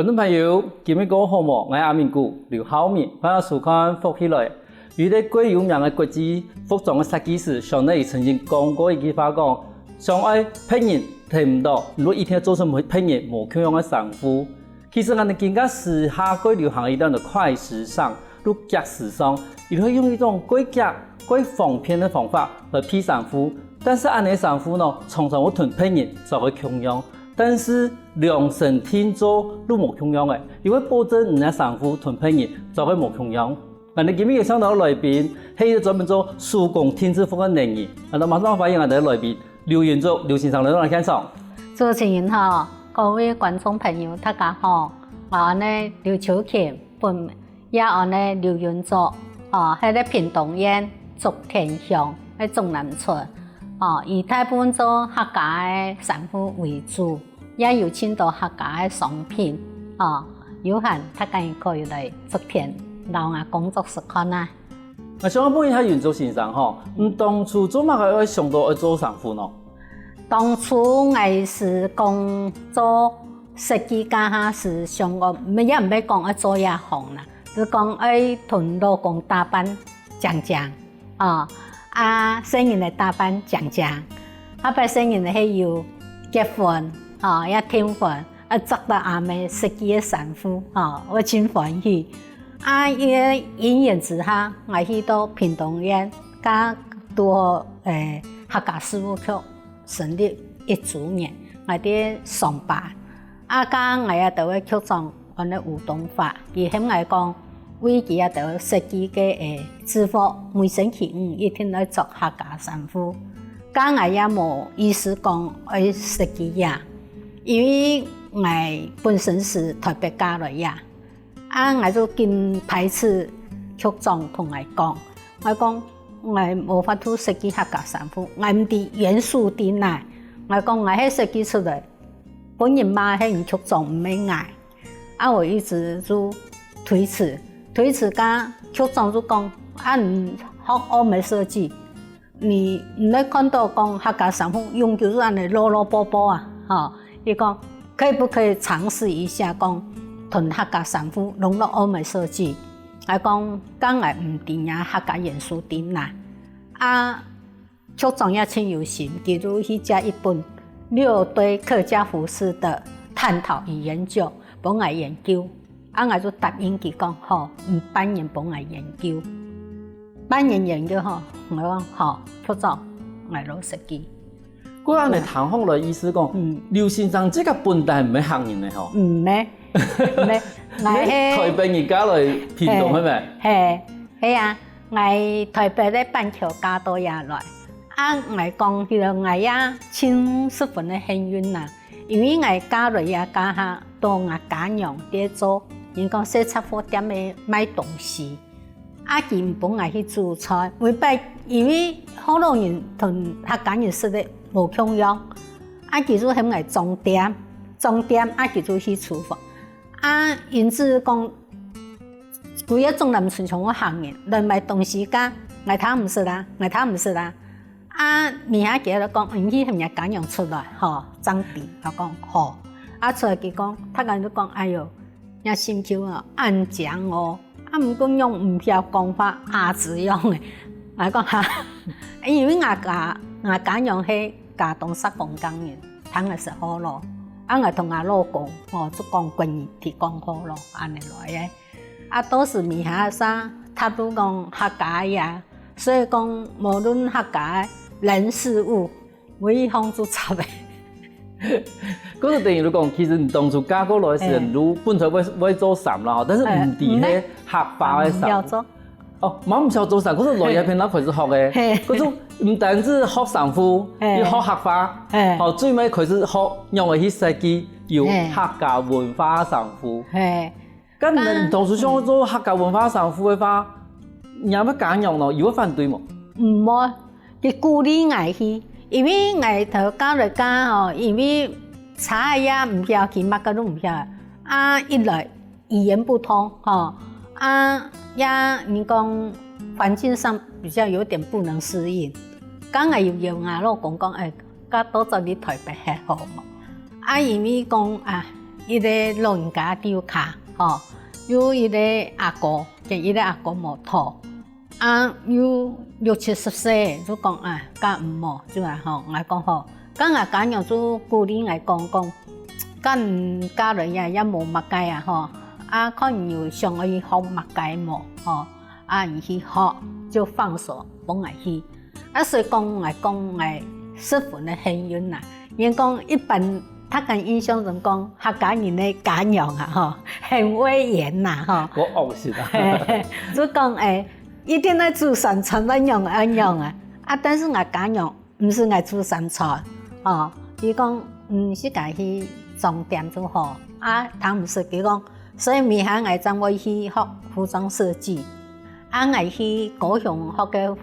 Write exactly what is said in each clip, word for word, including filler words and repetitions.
觀眾朋友，今日過好無？𠊎阿明牯劉浩明，歡迎收看福氣來。有一個最有名个國際服裝个設計師香奈兒曾經講過一句話講：「想愛別人聽毋到，你就一定愛做出別人無共樣个衫褲。」其實𠊎等今下時下最流行一段个快時尚，就遽時尚，佢會用一種最遽、最方便个方法來配衫褲。但是恁樣衫褲呢，常常會同別人做个共樣，但是量身定做就無共樣个，佢會保證你个衫褲同別人做个無共樣。𠊎等今日有請到个來賓，係一個專門做手工定製服个能人。𠊎等馬上歡迎𠊎等个來賓劉允竹劉先生來到現場。主持人好，各位觀眾朋友，大家好，𠊎安呢劉秋琴，本也安呢劉允竹，哦，係在屏東縣竹田鄉个竹南村，哦，以大部分做客家个衫褲為主。 也有盡多客家个商品，哦，有閒大家可以來竹田摎𠊎工作室看啊。𠊎想問一下允竹先生吼，你當初做麼个會想到愛做衫褲呢？當初𠊎係講做設計該下係想講，毋係，也毋係講愛做這行啦，係講愛同老公打扮靚靚。 哦，啊，細人仔打扮靚靚，後擺細人仔係有結婚，哦，也訂婚，啊，著到阿姆設計个衫褲，哦，𠊎盡歡喜。啊，因為因緣之下，𠊎去到屏東縣，該堵好，誒，客家事務局成立一週年，𠊎在上班。 啊，該𠊎這兜个局長安到吳東發，佢喊𠊎講，為佢這兜設計个誒制服，每星期五一定愛著客家衫褲。該𠊎也無意思講愛設計啊，因為𠊎本身係台北嫁來啊，啊，𠊎就緊排斥局長同𠊎講，𠊎講，𠊎無法度設計客家衫褲，𠊎毋知元素在哪。𠊎講，𠊎係設計出來， 分人罵係你局長，毋係𠊎。啊，𠊎一直就推辭，推辭該局長就講，啊，你學歐美設計，你，你會看到講客家衫褲永久就恁樣落落薄薄啊，吼。佢講，可以不可以嘗試一下講同客家衫褲融入歐美設計？𠊎講，該𠊎毋知若客家元素在哪。啊， 局長也盡有心，佢就去借一本六堆客家服飾的探討與研究，分𠊎研究。啊，𠊎就答應佢講，好，你半年分𠊎研究。半年研究吼，𠊎講，好，局長，𠊎來設計。該恁樣聽下來意思講，嗯。劉先生這個本來毋係客人个吼。毋係，毋係，𠊎係台北人嫁來屏東，係無？係，係啊。 𠊎台北个板橋嫁到這來。啊，𠊎講起來，𠊎也盡十分个幸運啊，因為𠊎嫁來這該下，到𠊎家娘在做，人講細雜貨店个賣東西。啊，佢毋分𠊎去煮菜，每擺因為福佬人同客家人食个無共樣，啊，佢就喊𠊎掌店，掌店，啊，佢就去廚房。 啊，因此講，歸个竹南村全部客人來買東西，該𠊎聽毋識啊，𠊎聽毋識啊。啊，尾下佢就講，你去喊若家娘出來，吼，正知。𠊎講，好。啊，出來佢講，大家就講，哎喲，若心臼哦，恁靚哦。啊，毋過仰毋曉講話，啞子樣个。𠊎講，哈，因為𠊎家，𠊎家娘係家當煞講客人，聽个識好咯。啊，𠊎同𠊎老公，吼，就講國語，提講好咯，恁樣來个。 啊，到時尾下儕踏入講客家呀，所以講無論客家人事物，每一項都插个。該就等於你講，其實你當初嫁過來个時，嘿。你本身會，會做衫啦，吼，但是毋知係客話个衫。哎，毋曉做。哦，嘛毋曉做衫，可是來這片那開始學个，嘿。可是毋單止學衫褲，嘿。又學客話，嘿。好，最尾開始學仰般去設計有嘿。客家文化个衫褲。嘿。 該你，啊。你當初想做客家文化衫褲个話，你阿姆家娘呢，有會反對無？毋會，佢鼓勵𠊎去，因為𠊎頭家來家吼，因為差也毋曉，佢麼个都毋曉。啊，一來語言不通吼，啊，也人講環境上比較有點不能適應。該𠊎又邀𠊎老公講，哎，該到這裡台北還好無？啊，因為講啊，一個老人家在屋下，吼，有一個阿哥，佢一個阿哥無討，啊，有六七十歲，就講啊，該毋好，就啊吼，𠊎講吼，該𠊎家娘就鼓勵𠊎講講，該毋嫁來也也無麼个啊吼，啊，看你有想愛學麼个無吼，啊，你去學，就放手，分𠊎去。 啊，所以講，𠊎講，𠊎十分个幸運啊。人講一般大家印象中講，客家人个家娘啊，吼，很威嚴呐，吼。過惡勢啊。就講，欸，一定愛煮三餐，恁樣恁樣啊。啊，但是𠊎家娘毋使𠊎煮三餐，吼，佢講，嗯，自家去裝點就好。啊，聽毋識佢講，所以明下𠊎正會去學服裝設計。 啊，𠊎去高雄學个，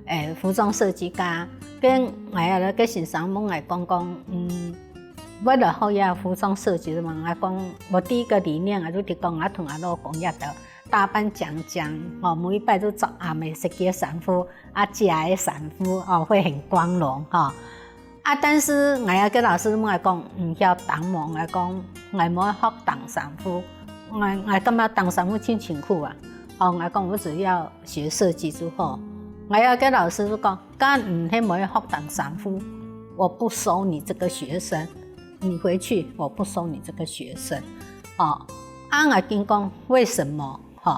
欸，服裝設計家，該𠊎个先生問𠊎講講，嗯，愛來學這服裝設計嘛？𠊎講，我第一個理念啊，就係講，𠊎同𠊎老公也都打扮靚靚，吼，每一擺都著阿姆設計个衫褲，啊，姐个衫褲，哦，會很光榮，吼。 啊，但是𠊎个老師問𠊎講，毋曉打無？𠊎講，𠊎無學打衫褲，𠊎，𠊎感覺打衫褲真辛苦啊。哦，𠊎講，我只要學設計就好。𠊎个老師就講，該你係無學打衫褲，我不收你這個學生，你回去，我不收你這個學生。哦，啊，𠊎緊講，為什麼？ 吼，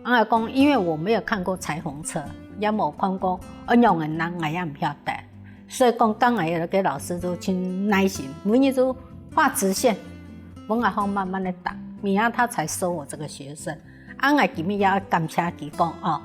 啊，𠊎講，因為我沒有看過裁縫車，也無看過，呃，仰仔人，𠊎也毋曉得。所以講，該𠊎个老師就盡耐心，每日就畫直線，分𠊎好慢慢个打，明下他才收我這個學生。啊，𠊎今日也要感謝佢講，哦，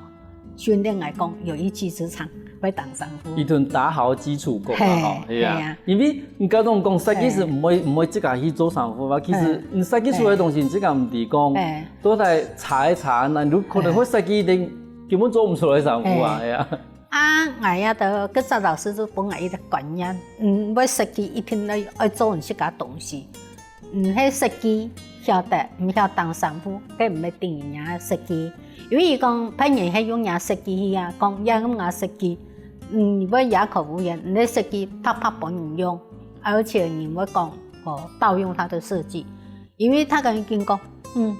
訓練𠊎講有一技之長，會打衫褲。佢同打好基礎功啦，吼，嘿，係啊。嘿啊。因為你頭先講設計師毋會，毋會自家去做衫褲啊，其實你設計出來个東西，你自家毋知講， 都在查一查，該你可能會設計一定根本做毋出來个衫褲啊，係啊。啊，𠊎也得，該隻老師就分𠊎一個觀念，嗯，愛設計一定愛，愛做你自家東西。毋係設計曉得，毋曉打衫褲，該毋係等於人家設計。因為佢講，別人係用人家設計去啊，講也用人家設計，嗯，你會啞口無言，你个設計白白分人用，而且人會講，哦，盜用他的設計。 因為他跟佢講，嗯，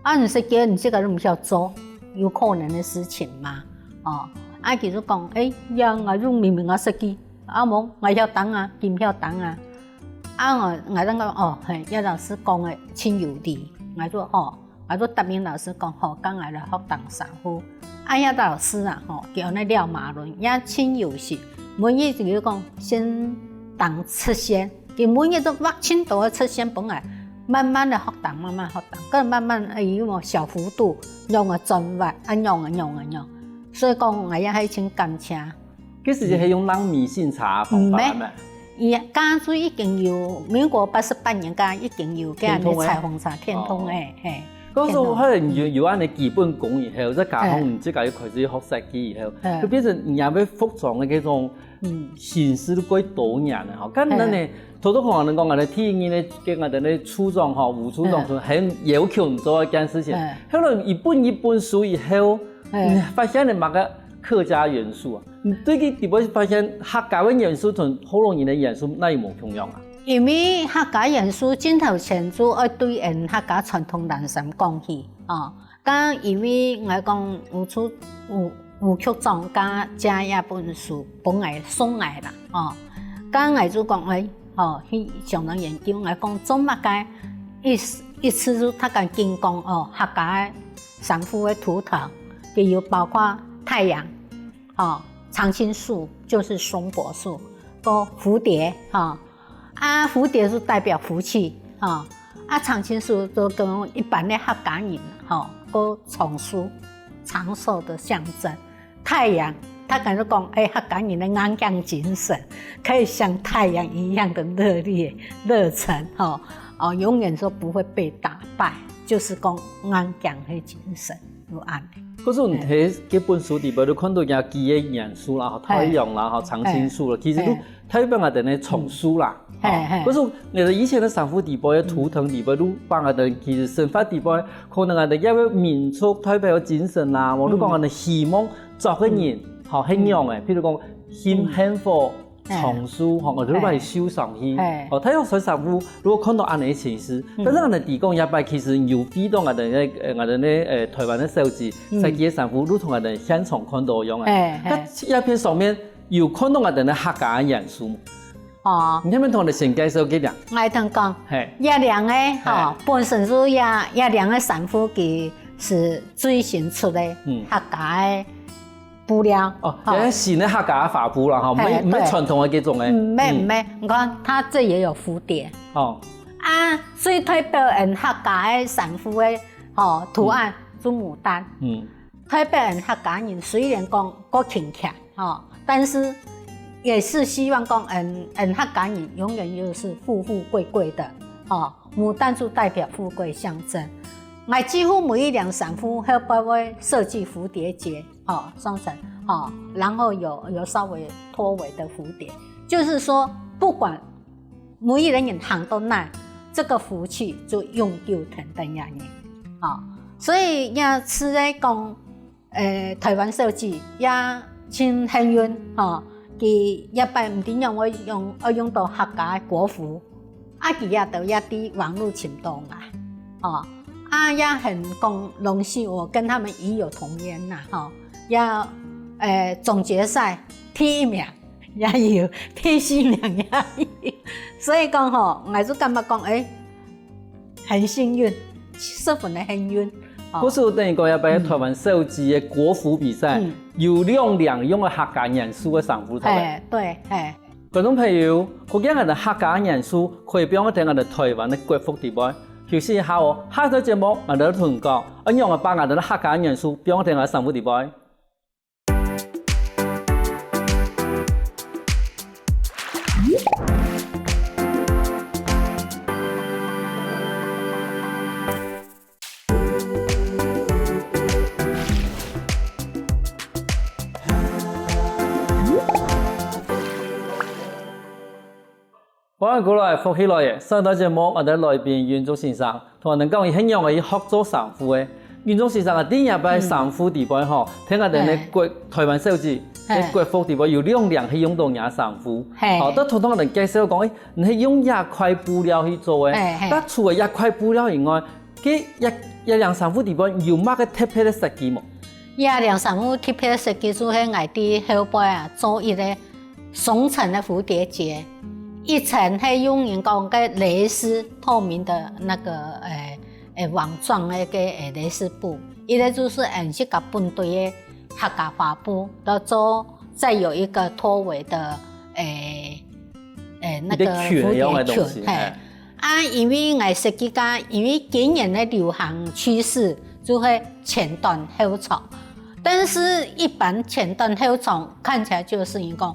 啊，你設計，你自家都毋曉做，有可能个事情嘛。哦，啊，佢就講，欸，呀，𠊎就明明啊設計，啊無，𠊎曉打啊，佢毋曉打啊。啊，𠊎，𠊎正講，哦，係，葉老師講个盡有理。𠊎就，哦，𠊎就答應老師講，好，該𠊎來學打衫褲。啊，葉老師啊，吼，佢安到了馬輪，也盡有心，每日就係講先打直線， 佢每日都畫盡多个直線分𠊎，慢慢个學打，慢慢學打，跟慢慢，欸，有無小幅度，仰仔轉彎，恁樣啊，仰啊，仰。所以講，𠊎也係盡感謝。其實係用人迷信茶个方法，毋係，係無？佢該就已經有，民國八十八年該已經有該樣个電動个。裁縫茶，電動个，哦。嘿。該時候可能有，有恁樣基本功以後，再加上你自家又開始學設計以後，就變成你也會服裝个這種 嗯，形式都幾多年了吼。該恁樣呢，頭頭可能講𠊎个第一任个，該𠊎个處長吼，吳處長就很要求你做一件事情。後來佢分你一本書以後，你發現了麼个客家元素啊？你對佢底背發現客家个元素同學老人个元素哪有無共樣啊？因為客家元素盡頭前就愛對𠊎客家傳統藍衫講起啊。 該因為𠊎講吳處，吳，吳局長佢借這本書分𠊎送𠊎啦，哦。該𠊎就講，欸，吼，去上網研究，𠊎講做麼个一，一次就大家緊講，哦，客家个衫褲个圖騰，佢有包括太陽，哦，常青樹，就是松柏樹，个蝴蝶，吼， 啊，蝴蝶就代表福氣，吼。啊，常青樹就講一般个客家人，吼，个長壽，長壽的象徵。太陽，大家就講，欸，客家人个硬頸精神，可以像太陽一樣的熱烈、熱忱，吼，哦，永遠都不會被打敗，就是講硬頸个精神，有恁樣。可是你睇這本書底背，你看到佢个元素啦，吼，太陽啦，吼，常青樹啦，其實都 代表𠊎兜个長壽啦。嘿，嘿。可是𠊎兜以前个衫褲底背、圖騰底背，都幫𠊎兜其實生活底背，可能𠊎兜也有民族代表个精神啦，無就講𠊎兜希望做个人，吼，係仰仔，譬如講，幸，幸福，長壽，吼，𠊎兜會受傷去。哦，太陽山神父，如果看到恁樣个情形，但是𠊎兜知講這擺其實有為著𠊎兜个，呃，𠊎兜个，呃，台灣个小姐，設計个神父，如同𠊎兜現場看到樣啊。該這片上面有看到𠊎兜个客家个元素無？哦，你下面同𠊎兜先介紹幾點？𠊎同講，嘿，這兩个，吼，本身就這，這兩个神父佢係最新出个客家个 布料。哦，吼，這係新个客家花布啦，吼，毋係，毋係傳統个該種个。毋係，毋係，你看，佢這也有蝴蝶。哦，啊，最代表𠊎客家个神父个，吼，圖案就牡丹。嗯，代表𠊎客家人雖然講較勤儉，吼，但是也是希望講，𠊎，𠊎客家人永遠又是富富貴貴的，吼，牡丹就代表富貴象徵。𠊎幾乎每一領衫褲後背會設計蝴蝶結， 哦，上層，哦，然後有，有稍微拖尾的蝴蝶，就是說，不管每一個人行到哪，這個福氣就永久跈等這人，哦，所以也係在講，呃，台灣小姐也盡幸運，哦，佢這擺毋知仰會用，會用到客家个國服， 啊，佢也都也在網路尋到啊，吼，啊，也很講榮幸，我跟他們已有同年啦，吼，也，呃，總決賽第一名也有，第四名也有，所以講吼，𠊎就感覺講，欸，很幸運，十分个幸運。哦，故所等於講，這擺台灣小姐个國服比賽，嗯，有兩領用个客家元素个衫褲出來。嘿，對，嘿。 觀眾朋友，可見𠊎兜客家元素可以放在𠊎兜台灣个國服裡背。休息一下哦，下一段節目𠊎兜同你講，愛仰般把𠊎兜个客家元素放在𠊎兜衫褲裡背。 歡迎過來，福氣來了！上一段節目，𠊎兜來賓運竹先生，同𠊎兜講佢係仰仔去學做衫褲个。運竹先生啊，在這擺衫褲裡背吼，跈𠊎兜个國，台灣小姐个國服裡背有兩領係用到若衫褲。嘿。好，該頭先𠊎兜介紹講，欸，你係用這塊布料去做个。嘿，嘿。該除了這塊布料以外， 該這，這領衫褲裡背有麼个特別个設計無？這領衫褲特別个設計就係𠊎在後背啊，做一個雙層个蝴蝶結，一層係用人講个蕾絲，透明的那個，呃，呃，網狀个，个，呃，蕾絲布，一個就係𠊎自家本地个客家花布，然後做，再有一個拖尾的，呃，呃，那個蝴蝶裙，一個裙的樣的東西，嘿。嘿。 啊，因為𠊎設計个，因為今年个流行趨勢就係前短後長，但是一般前短後長看起來就是一個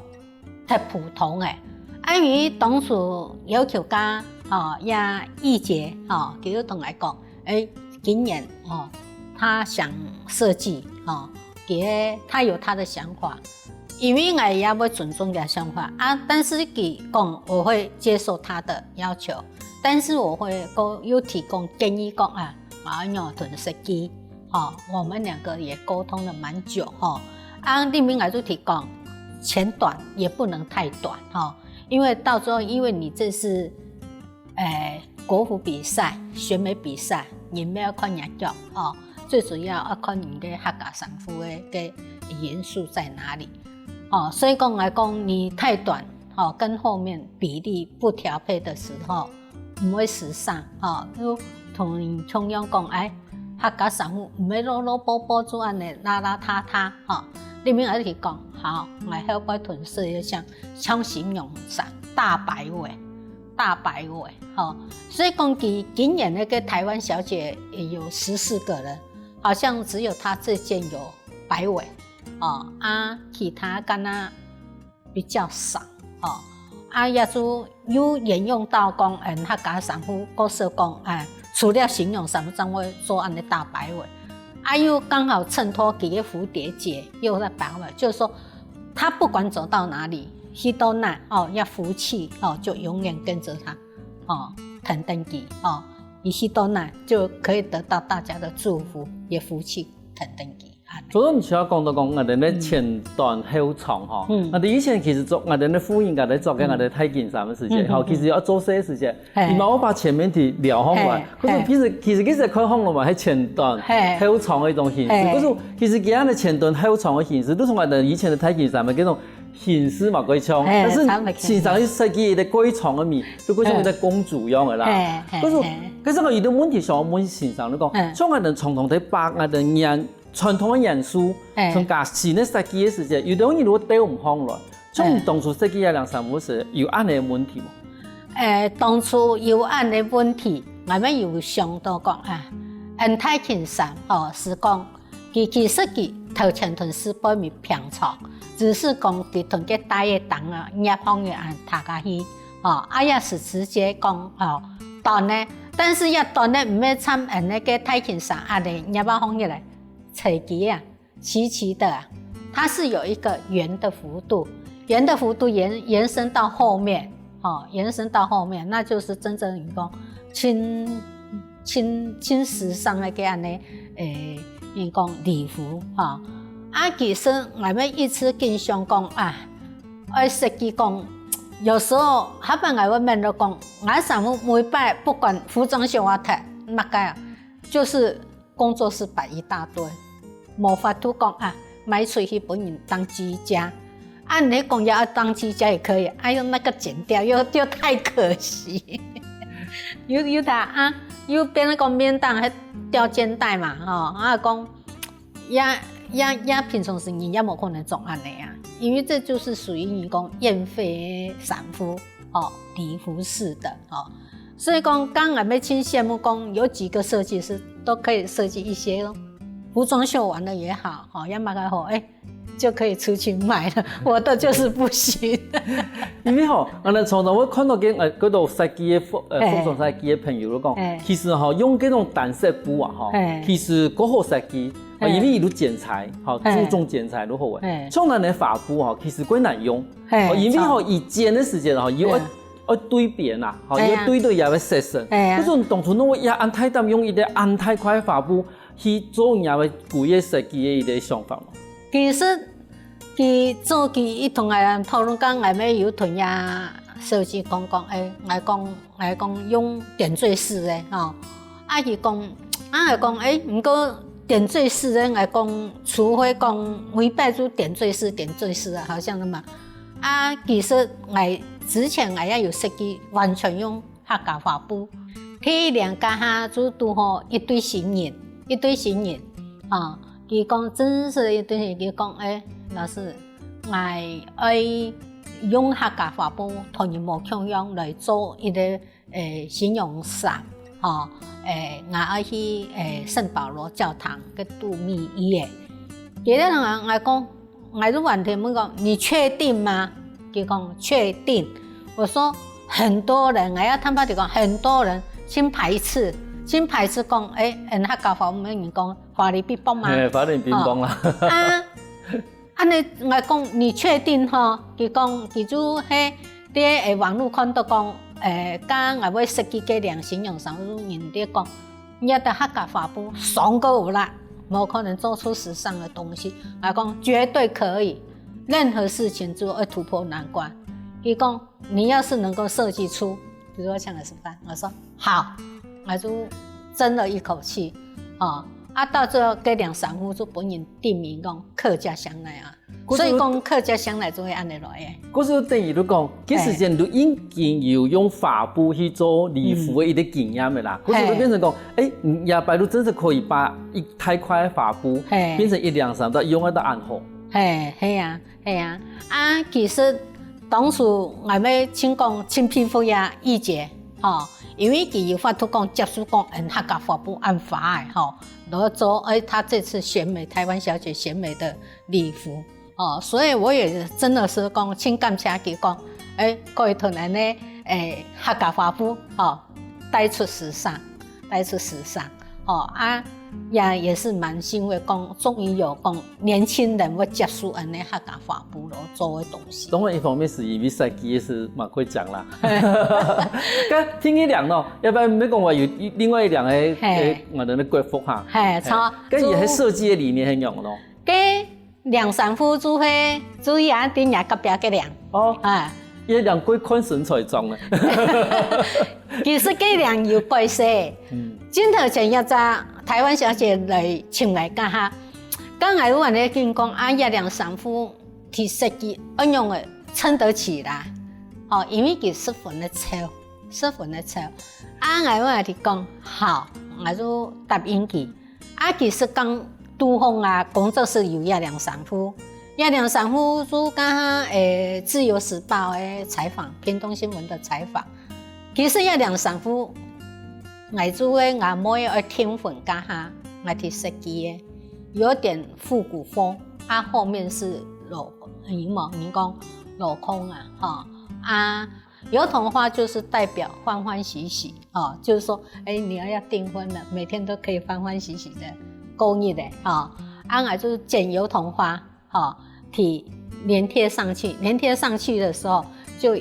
太普通欸。啊，因為當初要求个，吼，也易潔，吼，佢就同𠊎講，欸，今年，吼，他想設計，吼，佢，他有他的想法， 因為𠊎也會尊重佢个想法啊，但是佢講我會接受他的要求，但是我會過又提供建議講啊，𠊎愛仰同設計，吼，我們兩個也溝通了蠻久，吼，啊，裡面𠊎就提供前短也不能太短，吼，因為到時候因為你這是，欸，國服比賽、選美比賽，你沒有看人腳，吼，最主要要看你个客家衫褲个，个元素在哪裡。 哦，所以講來講，你太短，哦，跟後面比例不調配的時候，毋會時尚，哦，就同你共樣講，欸，客家衫褲毋係囉囉嗦嗦就恁仔邋邋遢遢，吼。裡面𠊎就去講，好，𠊎後背同事也像，像形容衫，大擺尾，大擺尾，吼。所以講佢今年那個台灣小姐也有十四個人，好像只有她這件有擺尾，哦，啊，其他敢若 比較少，吼。啊，也就又沿用到講，嗯，客家衫褲，故所講，欸，除了形容衫褲正會做恁仔大擺尾，啊，又剛好襯托佢个蝴蝶結又在擺尾，就是說，他不管走到哪裡，去到哪，哦，這福氣，哦，就永遠跟著他，哦，跈等佢，哦，佢去到哪就可以得到大家的祝福，也福氣跈等佢。所以你需要講到講，𠊎兜个前端後場吼，嗯，𠊎兜以前其實做，𠊎兜个婦人家在做个𠊎兜太平衫个時節，嗯，吼，其實要做事个時節，你嘛會把前面个撩上來，可是其實其實其實看上來嘛，係前端後場个一種形式，可是其實佢个前端後場个形式，就同𠊎兜以前个太平衫个這種形式嘛，蓋像，但是先生去設計一個蓋長个尾，就蓋像一個公主樣个啦。可是，可是𠊎有個問題想要問先生，你講，像𠊎兜傳統个八，𠊎兜年 傳統个元素，從加新个設計个時節，有兜人會兜毋上來。像你當初設計个涼衫褲時，有恁樣个問題無？誒，當初有恁樣个問題，𠊎兜有想到講啊，恁大件衫吼，係講佢其實佢頭前同係背尾平長，只係講佢同个帶个裆啊，捏項个恁大家去，吼，啊也係直接講吼，短个，但是也短个毋係像恁樣个大件衫恁樣捏啊項个咧。 垂直啊，齐齐的啊，它是有一個圓的弧度，圓的弧度延延伸到後面，哦，延伸到後面，那就是真正你講輕輕輕時尚个个恁樣，誒，你講禮服哈。啊，其實𠊎兜一直經常講啊，愛設計講，有時候下擺𠊎會問到講，𠊎想每擺不管服裝秀啊，麼个啊，就是 工作室擺一大堆，無法度講啊，賣出去分人當居家。啊，你講要當居家也可以，哎喲，那個剪掉又又太可惜。有有的啊，又變成講免當還吊肩帶嘛，吼，啊講，也也也平常時人也無可能做恁樣啊，因為這就是屬於你講燕飛衫褲，哦，禮服式的，哦。 所以講，當然愛盡羨慕講，有幾個設計師都可以設計一些咯，服裝秀完了也好，吼，也麼个好，哎，就可以出去賣了。我的就是不行。因為吼，𠊎兜常常會看到个，呃，該兜設計个服，呃，服裝設計个朋友都講，其實吼，用該種單色布啊，吼，其實較好設計，啊，因為佢都剪裁，吼，注重剪裁就好誒。像𠊎兜花布吼，其實較難用，哦，因為吼，佢剪个時節吼，又愛 愛對邊啊，吼，哎呀，愛對到佢个色身。哎呀，可是你當初仰會恁大膽用一個恁大塊个花布去做佢个規個設計个一個想法無？其實佢做佢一同𠊎討論講，𠊎兜有同佢小姐講講，哎，𠊎講𠊎講用點綴式个吼，啊佢講，啊𠊎講，哎，毋過點綴式个，𠊎講除非講每擺就點綴式點綴式啊，好像係嘛。 啊，其實𠊎之前𠊎也有設計完全用客家花布，第一領該下就堵好一對新人，一對新人，啊，佢講真係一對新人，佢講，哎，老師，𠊎愛用客家花布同人無共樣來做一個 誒，新娘衫，吼，誒，𠊎愛去，誒，聖保羅教堂个肚面衣个。佢个人𠊎講，𠊎就問題問講，你確定嗎？佢講確定。我說很多人，𠊎要坦白地講，很多人盡排斥，盡排斥講，誒，嗯，客家話，我們講花裡嗶啵嘛。嘿，花裡嗶啵啦。啊， 恁呢𠊎講你確定吼？佢講佢就係在誒網路看到講，誒，該𠊎會設計个領新娘衫，有人在講，你个客家花布上過有啦，無可能做出時尚的東西。𠊎講絕對可以，任何事情就會突破難關。佢講你要是能夠設計出，比如說像个示範，我說好，𠊎就爭了一口氣，哦，啊，到最後該領衫褲就分人定名講客家香奈啊。 所以講客家香奈就係恁呢來个。故所等於就講，其實你都已經有用花布去做禮服个一個經驗个啦。故所就變成講，誒，這擺就真係可以把一大塊个花布變成一領衫，都用得到恁好。嘿，係啊，係啊。啊，其實當初𠊎乜盡講盡佩服這義姐，吼，因為佢有法度講接受講，嗯，客家花布恁花个，吼，然後做，誒，她這次選美，台灣小姐選美的禮服， 哦，所以我也真的是講，盡感謝佢講，誒，可以同恁呢，誒，客家花布，哦，帶出時尚，帶出時尚，哦，啊，也，也是蠻欣慰講，終於有講年輕人會接受恁呢客家花布囉做个東西。當然，一方面係因為設計師嘛會講啦。該第二領咯，要不然你講話有另外一領个，嘿。个，我們的國服哈。嘿，著。該佢个設計个理念係仰咯？該領衫褲就係，就係啊，對若隔壁个領。哦。啊。佢个領過看身材裝个。其實該領有改色。嗯。鏡頭前一隻台灣小姐來尋𠊎該下，該𠊎有恁呢跟講，啊，這領衫褲个設計，仰會撐得起來？哦，因為佢十分个醜，十分个醜。啊，𠊎有恁呢講，好，𠊎就答應佢。 啊，其實講杜鳳啊，工作室有這領衫褲，這領衫褲就剛剛，誒，自由時報个採訪，屏東新聞的採訪。其實這領衫褲，𠊎就係𠊎妹愛訂婚該下，𠊎去設計个，有點復古風，啊，後面是鏤，有無？你講鏤空啊，吼，啊， 油桐花就是代表歡歡喜喜，哦，就是說，哎，你要，要訂婚了，每天都可以歡歡喜喜的過日子，哦。啊，𠊎就剪油桐花，哦，貼，黏貼上去，黏貼上去的時候就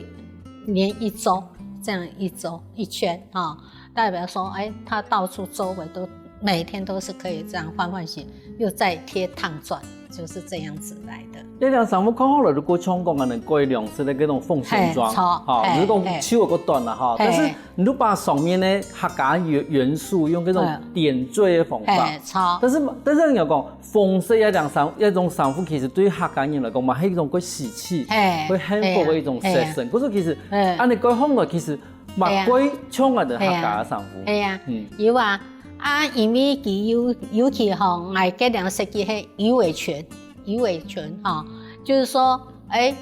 黏一周，這樣一周，一圈，哦，代表說，哎，它到處周圍都，每天都是可以這樣歡歡喜，又再貼糖磚，就是這樣子來的。 這領衫褲看好了，如果像講恁呢改良式个該種鳳仙裝，嘿，著，吼，嘿，如果手有夠短啦，吼，嘿。但是你就把上面呢客家元，元素用這種，嗯。點綴个方法。嘿，著。但是，但是你要講，紅色這領衫，這種衫褲其實對客家人來講嘛，係一種較喜氣、嘿，較幸福个一種色彩。嘿啊，嘿啊。可是其實，嗯。恁呢改好了，其實嘛，嘿啊。改像恁呢客家个衫褲。嘿啊，嘿啊，嗯。有啊，啊，因為佢有，尤其吼，𠊎這領設計係魚尾裙。 魚尾裙，吼，就是說，哎，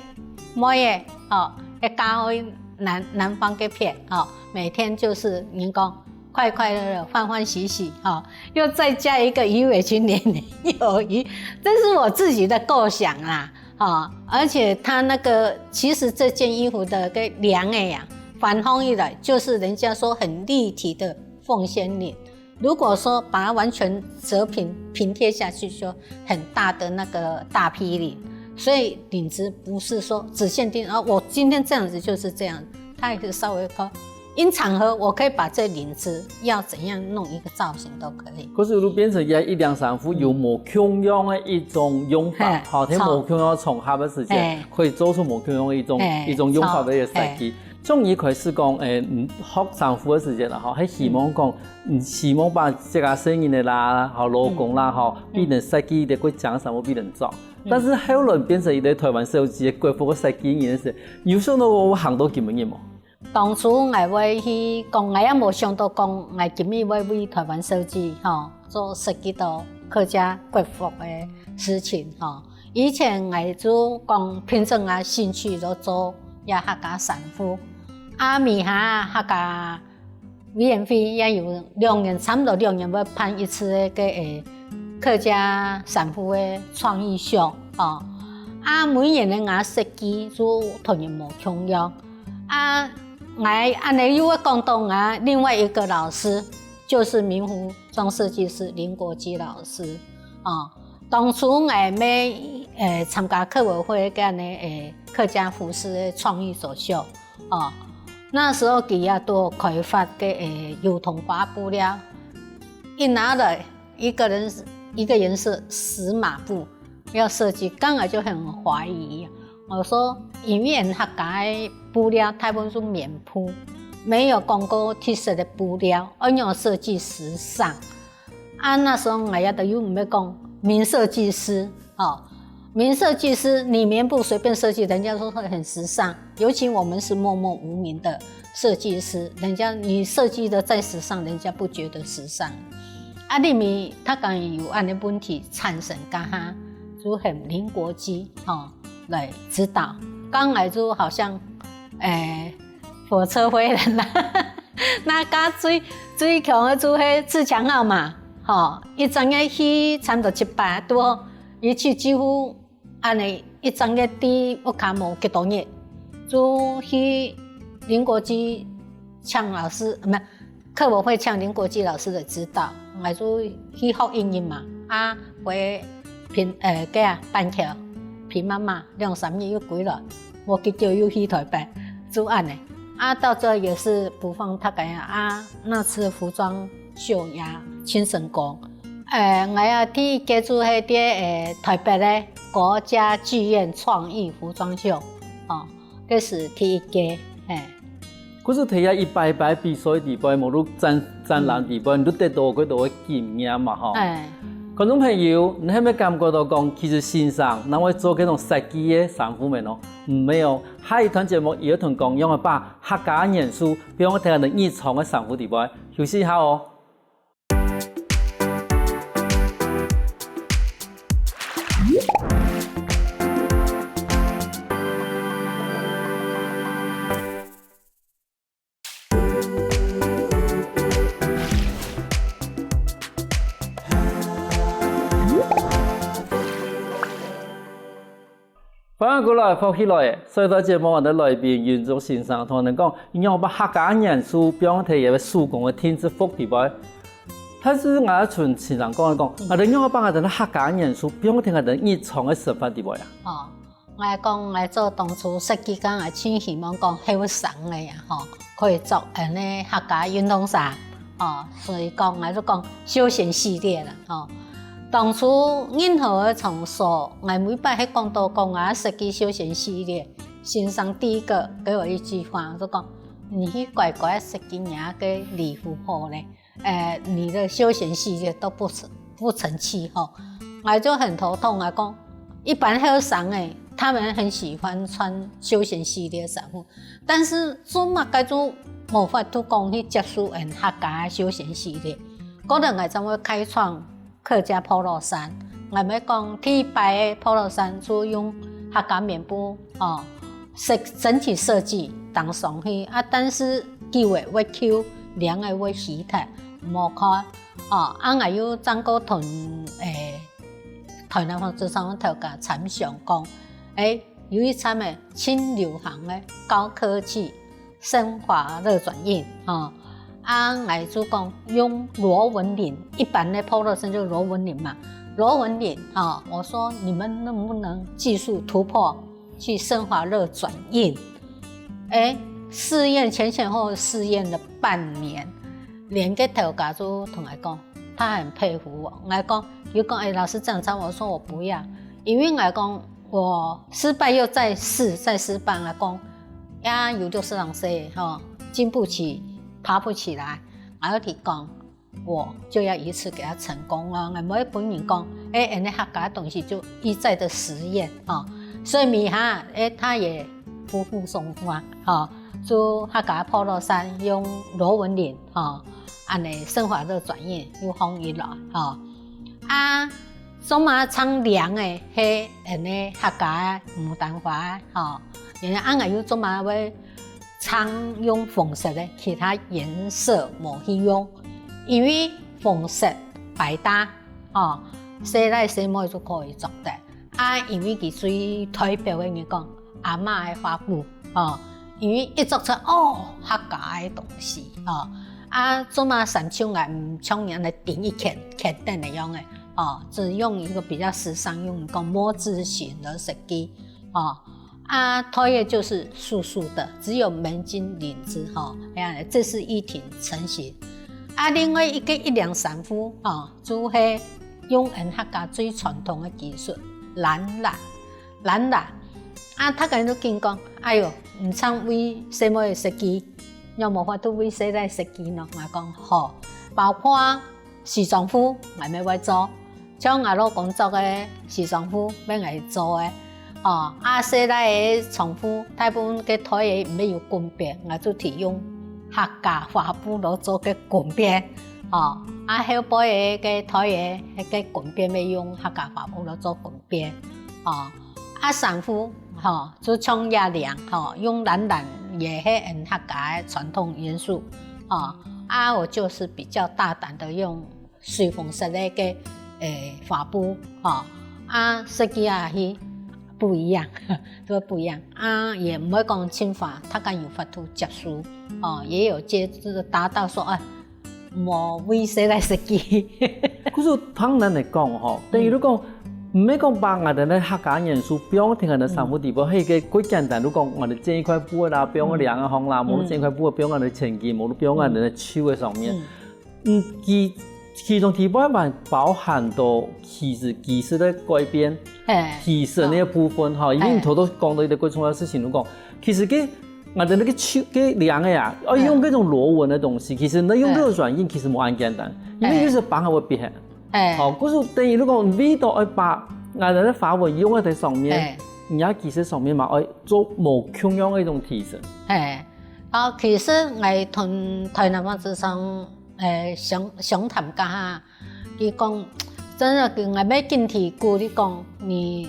妹仔，吼，要嫁去男，男方這片，吼，每天就是人講快快樂樂、歡歡喜喜，吼，又再加一個魚尾裙，年年有餘，這是我自己的構想啦，吼，而且它那個，其實這件衣服的个領仔啊，反方一來，就是人家說很立體的鳳仙領， 如果說把它完全折平，平貼下去，就很大的那個大批領，所以領子不是說只限定，啊，我今天這樣子就是這樣，它也是稍微高，因場合我可以把這領子要怎樣弄一個造型都可以。可是就變成這一領衫褲有無共樣个一種用法，嘿，吼，在無共樣个場合个時間，嘿。可以做出無共樣个一種，嘿，一種用法个一個設計。嘿。 從一開始講，誒，嗯，學衫褲个時間啦，吼，係希望講，嗯，希望把自家細人仔啦，吼，老公啦，嗯。吼，嗯。變成設計个，過將衫褲變成著。嗯。但是後來變成一個台灣小姐个國服个設計人个時，有想到會行到今晡日無？當初𠊎會去講，𠊎也無想到講，𠊎今日會為台灣小姐，吼，做設計到客家國服个事情，吼。 以前𠊎就講憑著𠊎興趣就做這客家衫褲。啊，尾下客家委員會也有兩年，差不多兩年會辦一次个，誒，客家衫褲个創意秀，吼。啊，每年个𠊎設計就同人無共樣。啊，𠊎恁呢又會講到𠊎另外一個老師，就是明湖莊設計師林國基老師，哦。 當初𠊎乜，呃，參加客委會个呢，呃，客家服飾个創意走秀，哦，那時候佢也都開發个，呃，油桐花布料，一拿來，一個人，一個顏色十碼布，要設計，剛開始就很懷疑。我說，因為客家个布料大部分係棉布，沒有講過特色个布料，愛仰設計時尚。 啊，那時候𠊎也都又毋會講名設計師，哦，名設計師，你棉布隨便設計，人家說會很時尚。尤其我們是默默無名的設計師，人家你設計的再時尚，人家不覺得時尚。啊，因為佢講有恁呢問題產生，該下就喊林國基，哦，來指導。剛開始就好像，誒， 火車飛人啦。那佢最，最強个就係自強號嘛，吼，一整日去差不多七擺，拄好，佢去幾乎恁呢一整日在屋下無幾多日，就去林國基請老師，毋係，客委會請林國基老師來指導。𠊎就去學英語嘛，啊，回平，呃，該啊，板橋，平媽媽兩三日又歸來，無幾久又去台北，就恁樣。啊，到這也是不放大家啊，啊，那次服裝秀也盡成功。呃，𠊎啊，第一屆就係在，呃，台北个國家劇院創意服裝秀，哦，這是第一屆，嘿。 故所在這一擺一擺比賽裡背，無論展，展覽裡背，你都得到幾多个經驗嘛，吼。哎。觀眾朋友，你係毋係感覺到講，其實先生，那會做這種設計个衫褲無？毋係哦，下一段節目，佢會同講，仰般把客家个元素，放在𠊎等日常个衫褲裡背，休息一下哦。 歡迎過來，福氣來了！上一段節目，𠊎等來賓雲竹先生同𠊎等講，仰般把客家元素放在佢个手工个定制服裡背。但是𠊎愛同先生講一講，𠊎等仰般把𠊎等个客家元素放在𠊎等日常个生活裡背啊？哦，𠊎講𠊎做當初設計，𠊎盡希望講後生个啊，吼，可以著恁呢客家運動衫，哦，所以講𠊎就講休閒系列啦，吼。 當初任何个場所，𠊎每擺係講到講𠊎設計休閒系列，先生第一個給我一句話，就講：「你去乖乖設計你个禮服好了，呃，你的休閒系列都不成，不成氣吼。」𠊎就很頭痛啊，講一般後生欸，他們很喜歡穿休閒系列衫褲，但是做麼个就無法度講去接受𠊎客家个休閒系列。可能𠊎正會開創 客家polo衫，𠊎毋係講第一擺个polo衫就用客家棉布，吼，設，整體設計當上去啊，但是佢會會Q，領个會稀忒，無好看，吼，啊，𠊎又正過同，欸，台南紡織廠个頭家參詳講，欸，有一站欸，盡流行个高科技 生活熱轉印，吼。啊，𠊎就講用螺紋領，一般个polo衫就螺紋領嘛，螺紋領，吼，我說你們能不能技術突破，去生活熱轉印？欸，試驗，前前後後試驗了半年，連該頭家就同𠊎講，他很佩服我。𠊎講，佢講，欸，老師這樣穿，我說我不要，因為𠊎講 我失敗又再試，再失敗，𠊎講，呀，有就是人說，吼，經不起，爬不起來。𠊎就講，我就要一次給他成功啊！𠊎毋會分人講，欸，恁呢客家个東西就一再的實驗，吼。所以尾下，欸，他也不負眾望，吼，就客家polo衫用螺紋領，吼，恁呢生活熱轉印又紅起來，吼。啊， 做麼个正領个係恁呢客家个牡丹花，吼，然後恁呢又做麼个會正用紅色个，其他顏色無去用，因為紅色百搭，吼，細倈細妹就可以著得。啊，因為佢最代表个人講， 阿嬤个花布，吼，因為一著出，哦，客家个東西，吼。啊，做麼个衫袖𠊎毋像人來頂一圈，圈等个樣个，吼，只用一個比較時尚用，講摸字型的設計，吼。啊，頭个就是素素的，只有門襟領子，吼，哎呀，這是一體成型。啊，另外一個一領衫褲，吼，就係用𠊎客家最傳統个技術，懶懶。 懶懶。啊，大家都緊講，哎喲，毋正為細妹設計，仰無法度為細倈設計呢？𠊎講好，包括西裝褲，𠊎乜會做，像𠊎老公著个西裝褲，乜𠊎做个。哦，啊，細倈个長褲，大部分个頭个毋係有裙邊，𠊎就提用客家花布來做个裙邊。哦，啊，後背个个頭个，个裙邊乜用客家花布來做裙邊。 哦，啊，衫褲，吼，就像這領，吼，用懶懶也係𠊎客家个傳統元素，吼。啊，我就是比較大膽的用水紅色个个，欸，花布，吼。啊，設計啊，係不一樣，都不一樣。啊，也毋會講盡花，大家有法度接受，哦，也有接，就是達到說，啊，無衛生个設計。故所旁人來講吼，等於你講，毋係講把𠊎兜个客家元素放在𠊎兜衫褲底背，係一個較簡單。你講𠊎兜剪一塊布啦，放个領仔項啦，無剪一塊布放𠊎兜个前頸，無放𠊎兜个袖个上面。嗯，其其中底背還包含到其實技術个改變、提升个部分吼，因為你頭頭講到一個最重要个事情，你講其實个 𠊎兜該个袖个領仔啊，愛用該種螺紋个東西，其實呢用熱轉印其實無恁簡單，因為有時候板還會變。哎，好，故所等於如果你都愛把𠊎兜个花紋用在上面，哎，你要技術上面嘛，愛做無共樣个一種提升。哎，好，其實𠊎同台南畫紙商，誒，商商談過哈，佢講，真个，佢𠊎乜緊提鼓勵講，你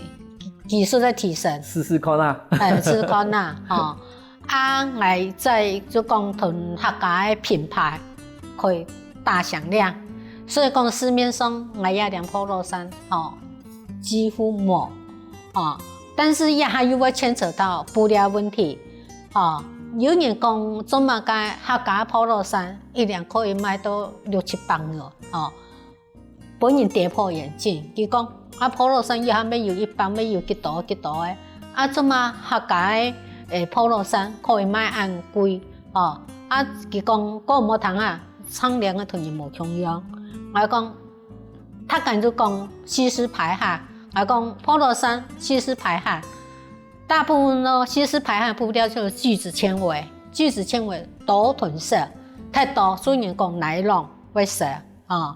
技術个提升，試試看啊。哎，試試看啊，吼。 啊，𠊎再就講同客家个品牌可以打響亮。所以講市面上𠊎這領polo衫吼，幾乎無吼，但是也還有會牽扯到布料問題吼。有人講做麼个客家polo衫一領可以賣到六七百元吼， 分人跌破眼鏡。佢講啊，polo衫一下乜有一百，乜有幾多幾多个，啊，做麼客家个誒polo衫可以賣恁貴哦？啊，佢講，該無通啊，長領个同人無共樣。𠊎講，他敢就講吸濕排汗，𠊎講polo衫吸濕排汗，大部分咯吸濕排汗布料就是聚酯纖維，聚酯纖維多褪色，忒多，所以人講nylon會色。 哦，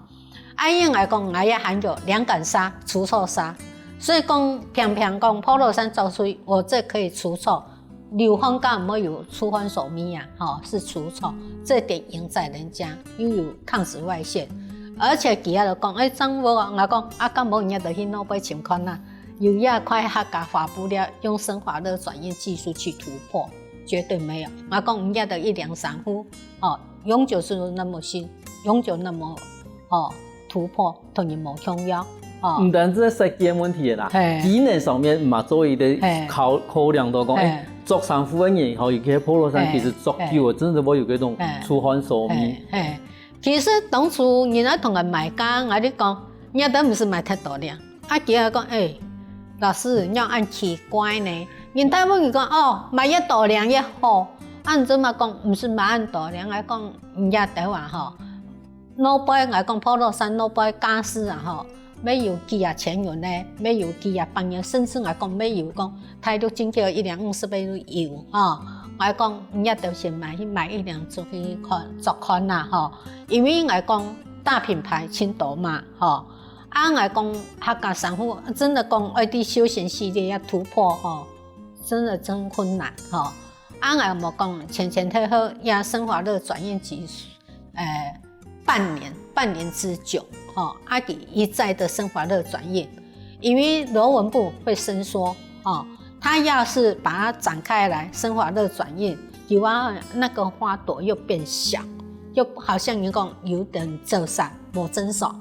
啊，因為講𠊎也還有涼感紗、除臭紗，所以講平平講polo衫著出去，我這可以除臭，流汗感毋會有出汗手味啊，吼，是除臭，這點贏在人家，又有抗紫外線，而且佢也有講，哎，正無啊，𠊎講，啊，敢無你就去外背尋看啊，有一塊客家花布料用生髮熱轉印技術去突破，絕對沒有。𠊎講，你也得一領衫褲，哦，永久是那麼新，永久那麼 哦，突破同人無共樣哦。毋單止係設計問題啦，嘿，機能上面嘛做一個考考量到講，哎，著衫褲个人吼，尤其polo衫，其實著久了，真的會有這種出汗手味。嘿，其實當初人家同𠊎買个，𠊎就講，你都毋使買忒多領。啊，佢還講，哎，老師，你恁奇怪呢？人大部分講，哦，買一多領也好，啊，你做麼講毋使買恁多領？𠊎講，毋也得啊吼。 外背𠊎講polo衫外背價數啊吼，乜有幾啊千元呢，乜有幾啊百元，甚至𠊎講乜有講大陸進口一領五十个都有吼。𠊎講你也得先買去買一領出去看，著看啦吼，因為𠊎講大品牌盡多嘛吼。啊，𠊎講客家衫褲真的講愛在休閒系列要突破吼，真的真困難吼。啊，𠊎無講前前後後也生髮熱轉印技術， 呃，半年，半年之久，吼，啊，佢一再的生髮熱轉印，因為螺紋布會伸縮，吼，它要是把它展開來，生髮熱轉印，有啊，那個花朵又變小，又好像人講有點遮傘，無遮手，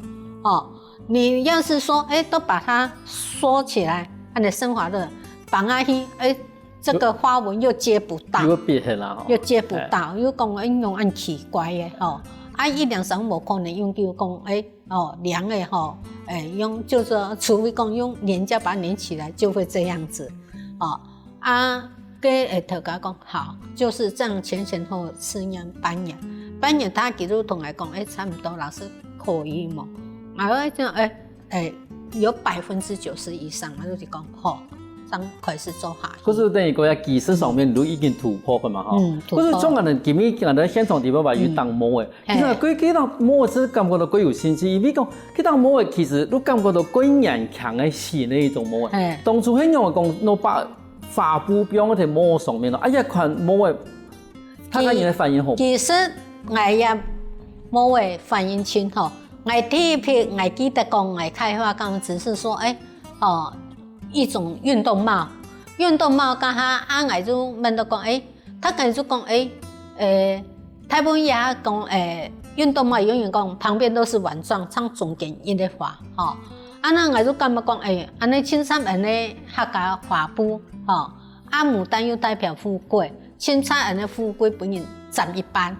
哦，你要是說，哎，都把它縮起來，它的生髮熱綁下去，哎， 這個花紋又接不到，又變啦吼。又接不到，又講，哎，用恁奇怪个吼。啊，一領衫無可能用，就講，哎，哦，涼个吼，哎，用，就是說，除非講用黏膠把它黏起來，就會這樣子，哦。啊，該，哎，頭家講，好，就是這樣前前後後試驗半年，半年他一路同𠊎講，哎，差不多，老師可以無？啊，我講，哎， 哎，有百分之九十以上，𠊎就講，吼，正開始做下去。故所等於講，在技術上面都已經突破个嘛，吼。嗯，突破。故所像𠊎兜今日𠊎兜現場地方話有一頂帽仔，嘿。其實該該頂帽仔係感覺到較有興趣，因為講該頂帽仔其實都感覺到較年輕个新个一種帽仔。嘿。當初係仰般講，拿把花布放在帽上面咯，啊，這款帽仔，大家人个反應好無？其實𠊎也無个反應盡好。 𠊎第一批，𠊎記得講，𠊎開發講只是說，哎，哦，一種運動帽，運動帽該下，啊，𠊎就問到講，哎，他可能就講，哎，呃，大部分也講，哎，運動帽永遠講旁邊都是碗狀，像中間印个花，吼。啊，該𠊎就感覺講，哎，恁呢青衫恁呢客家花布，吼，啊，牡丹又代表富貴， 清彩恁呢富貴分人斬一半。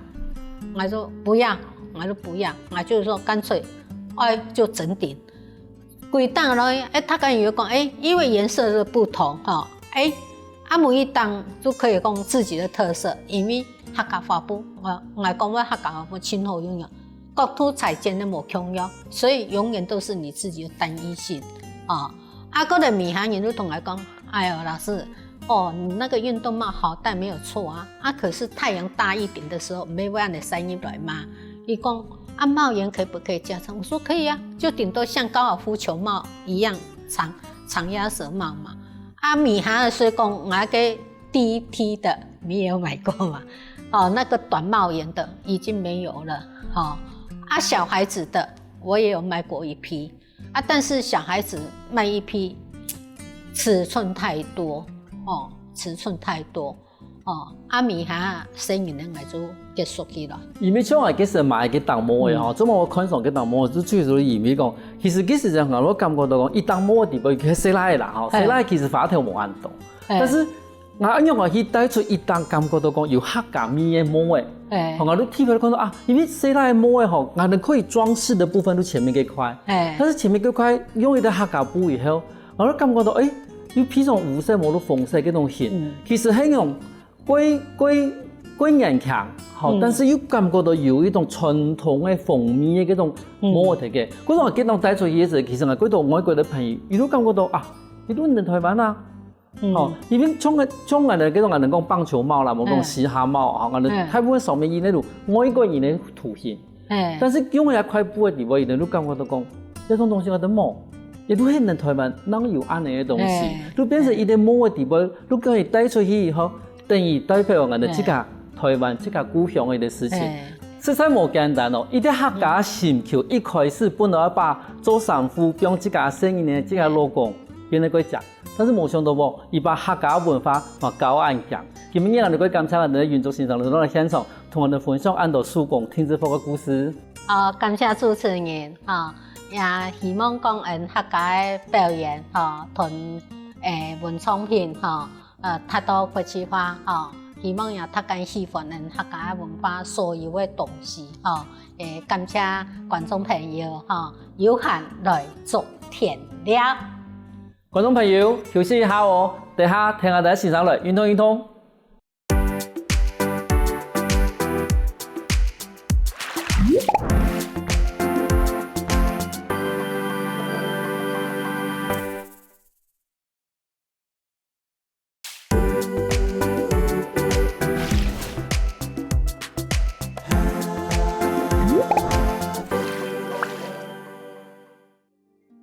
𠊎說不要， ，𠊎都不要，𠊎就是說乾脆，哎，就整頂。歸頂落去，哎，大家又講，哎，因為顏色的不同，吼，哎，啊，每一頂就可以講自己的特色，因為客家花布，𠊎，𠊎講𠊎客家花布真好用用，各度裁剪都無共樣，所以永遠都是你自己的單一性，啊。啊，過來尾下人都同𠊎講，哎喲，老師，哦，你那個運動帽好戴沒有錯啊，啊，可是太陽大一點的時候，毋會恁樣曬入來嘛。佢講，啊，帽簷可不可以加長？我說可以啊，就頂多像高爾夫球帽一樣長，長鴨舌帽嘛。啊，尾下所以講，𠊎个第一批的，你也有買過嘛？哦，那個短帽簷的已經沒有了，哦。啊，小孩子的我也有買過一批，啊，但是小孩子買一批，尺寸太多，哦，尺寸太多，哦，啊，尾下細人个𠊎就結束去了。因為像𠊎其實買个頂帽个吼，嗯。做麼个看上个頂帽，就主要係因為講，其實其實這樣，𠊎感覺到講，一頂帽个底背，佢細倈仔啦，吼，嘿。細倈仔其實花頭無恁多，嘿。但是 𠊎恁樣𠊎去戴出一頂感覺到講有客家味个帽仔。哎。吼，𠊎就特別看到啊，因為細倈个帽仔吼，𠊎等可以裝飾的部分就前面這塊，哎。但是前面這塊用一個客家布以後，𠊎就感覺到，哎，又配上烏色、無就紅色這種型，嗯。其實很有過，過，過年輕，吼，嗯。但是又感覺到有一種傳統个風味个這種帽仔个。嗯。故所𠊎這頂戴出去个時候，其實𠊎看到外國个朋友，佢都感覺到啊，佢都人台灣啊， 嗯。吼，因為像个，像𠊎等，這種𠊎等講棒球帽啦，無講，嗯。嘻哈帽，吼，𠊎等，嗯。大部分上面印那種外國人个圖形。嗯。但是用這塊布个地方，佢等就感覺到講，這種東西𠊎等無，也都係咱台灣哪有恁樣个東西，嗯。就變成一頂帽个地方，就可以戴出去以後，等於代表𠊎等自家，嗯。台灣、自家故鄉个一個事情。嗯。實在無簡單哦，一個客家心臼，一開始本來愛把做衫褲，放自家細人仔、自家老公，變得過講， 但是無想到哦，佢把客家文化嘛搞恁強。今晡日𠊎等過感謝𠊎等个雲竹先生來到現場，同𠊎等分享恁多手工定製服个故事。哦，感謝主持人，吼，也希望講𠊎等客家个表演，吼，同，誒，文創品，吼，呃，達到國際化，吼，希望也大家喜歡𠊎等客家个文化所有个東西，吼，誒，感謝觀眾朋友，吼，有閒來做添料。 觀眾朋友，休息一下哦，等下跈𠊎等先生來運動運動。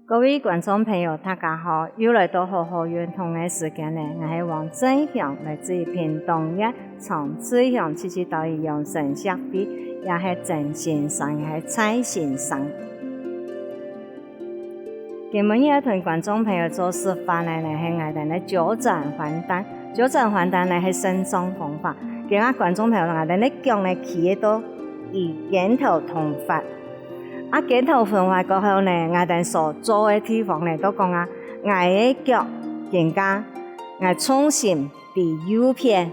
各位觀眾朋友，大家好！又來到好好運動个時間了，𠊎係王正祥，來自於屏東縣長治鄉七七島嶼養生協會，也係曾先生，也係蔡先生。今晡日愛同觀眾朋友做示範个呢，係𠊎等个九轉還丹。九轉還丹呢係生長方法，今下觀眾朋友，𠊎等个腳呢企到以肩頭同闊。 啊，肩頭分開過後呢，𠊎等所做个地方呢，就講啊，𠊎个腳肩胛，𠊎重心在右片，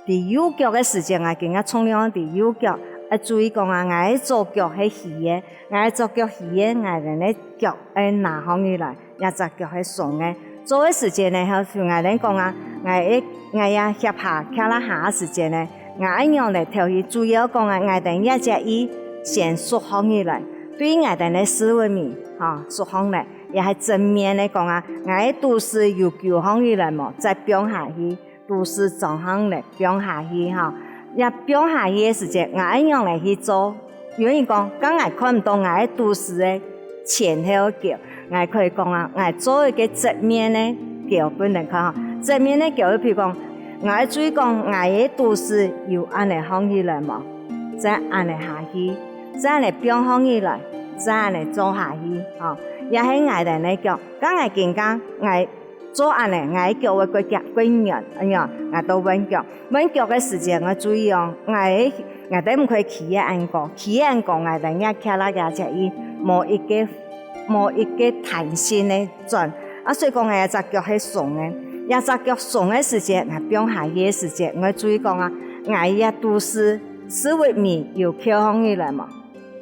在右腳个時節，𠊎肩胛重量在右腳。愛注意講啊，𠊎个左腳係虛个，𠊎个左腳虛个，𠊎等个腳愛拿䟘起來。 這隻腳係鬆个。做个時節呢，吼，像𠊎等講啊，𠊎个，𠊎這脅下，擎落下个時節呢，𠊎恁樣呢，頭去注意講啊，𠊎等這隻翼先縮䟘起來，對𠊎等个屎朏尾，吼，縮䟘來，也係正面个講啊，𠊎个肚屎有勼䟘起來無，再放下去。 肚屎張䟘來放下去吼。這放下去个時節，𠊎愛仰般來去做？有人講，該𠊎看毋到𠊎个肚屎个前後腳，𠊎可以講啊，𠊎做一個側面个腳分人看吼。側面个腳，比如講，𠊎愛注意講，𠊎个肚屎有恁樣䟘起來無？再恁樣下去，再恁樣放䟘起來，再恁樣做下去吼。這係𠊎等个腳，該𠊎今講，𠊎 做恁樣，𠊎个腳會過遽，過軟，恁樣，𠊎都換腳。換腳个時節，愛注意哦，𠊎个，𠊎等毋可以企个恁高，企个恁高，𠊎等這擎落這隻翼，無一個，無一個彈性个轉。啊，所以講，𠊎這隻腳係鬆个，這隻腳鬆个時節，𠊎放下去个時節，愛注意講啊，𠊎這肚屎屎朏尾有翹䟘起來無？